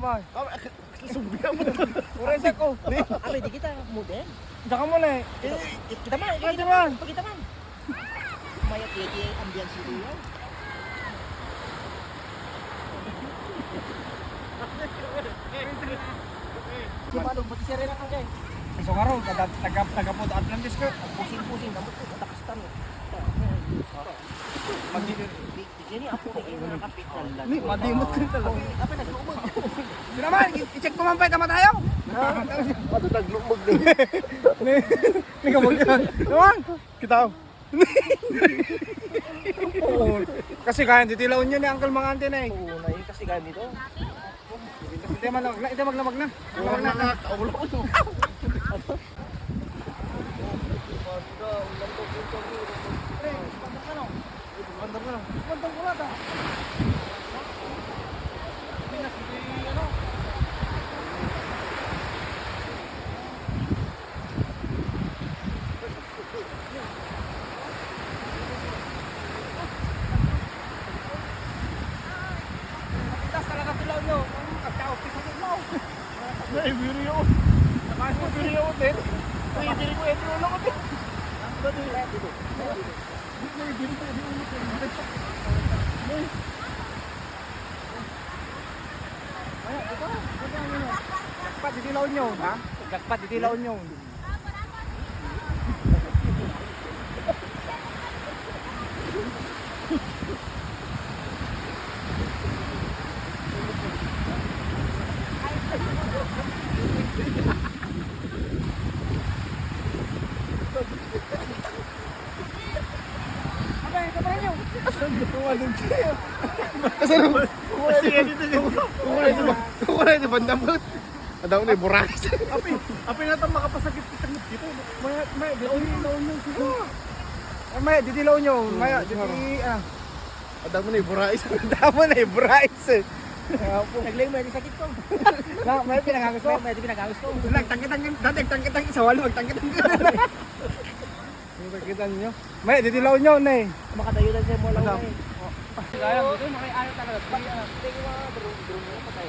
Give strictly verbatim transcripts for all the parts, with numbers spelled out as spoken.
Abay. Sumbiyan mo. Uray sa ko. Abay, di kita model. Diyan ka muna eh. Kita man, kita man. Kita man. Mayat ya, ya, ambiance dito, ya. Si Manong, pati siya rin ang kay. Iso nga ron, taga, taga, taga po, Atlantis ka. Pusing-pusing, gamot ko, takas tan. Pag di, di, di, di, apo, di, di, nakapit, Ni, madimot rin talaga. Apa, nagluumag. Di naman, i-, i-check ko man pa, tama tayo. Ano, nagluumag na. Ni, ni, kamag-, naman. Kita. Oo. Kasi kaya dito La Union ni Uncle Mangante na eh. Oo, na yun kasi kaya dito. Hindi man lang, hindi maglamag na. Wala na, wala ko. Pre, sponsor ka, no? Sponsor ka, no? Sponsor ko lang, ta. Pinas, hindi, ano? Matigas talaga tilaw nyo. Ang tao, pisagin mo. Ay, biri yun. Ay, biri yun, eh. Ay, biri ko, eh, ulo ko, eh. Ay, biri ko, eh, ulo ko, eh. Ay, ito, ito ang ano. Jackpot, dito La Union, ha? Jackpot, dito La Union. Asan na? Kukuha dito. Kukuha dito ba? Kukuha dito ba? Ang damo. Adaw na, burakis. Api, api na itong makapasakit kita dito. Maya, maya, dito. Laon yun, laon yun. Sige. Ah, maya, dito laon yun. Maya, dito, ah. Adaw mo na, burakis. Adaw mo na, burakis, eh. Apo. Naglayo, maya, di sakit ko. Na, maya, pinangagas ko. Maya, maya, di pinangagas ko. Nagtangkit-tangkit, dati nagtangkit-tangkit sa walo, nagtangkit-tangkit. Yung nakikita ninyo? May, didi laon nyo, ne. Makatayo lang siya mo lang, Madam. Ne. Kaya, dito, makay-ayo talaga. Pag, ah, tingin mo, drone, drone mo, patay.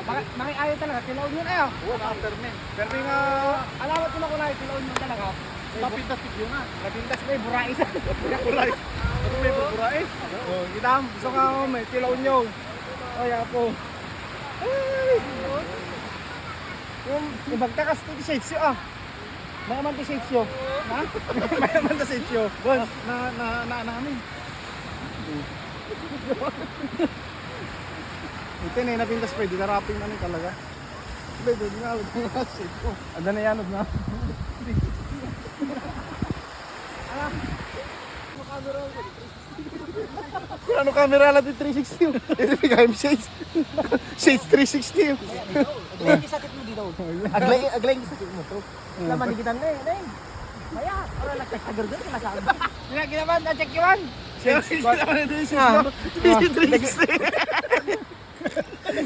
Maki-, makay-ayo talaga, tilaon yun, ayo. Oo, mga after men. Pero nga, alamat ko na ko na, tilaon yun talaga. Mapintas video nga. Mapintas na, eh, burais. Burais. Ano may burais? Oh, kita, gusto nga, oh, may tilaon nyo. Ay, apo. Ay! Yung, yung bagtakas, ito, di siya, ah. May naman ti sitio. Ha? May naman ti sitio. Boss, na, na, na, na, amin. Ito na yung napintas pa, di na wrapping na ni talaga. Hindi, hindi na, hindi na sitio. Ada na yan, no? Ala, makamera ko. Ano kamera lang ti three sixty? Ito, may M six. Six three sixty. Aglay, sakit mo dito. Aglay, aglay, sakit mo to. Laman di kita na eh, na eh. Kaya, para nagtagtagor doon, sinasabi. Gina-, ginawa, na-check yun. Six, six, six, Ah. Six, three sixty.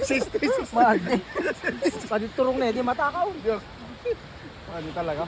Six, three sixty. Mahal. Pati turong na eh, di matakaw. Di talaga.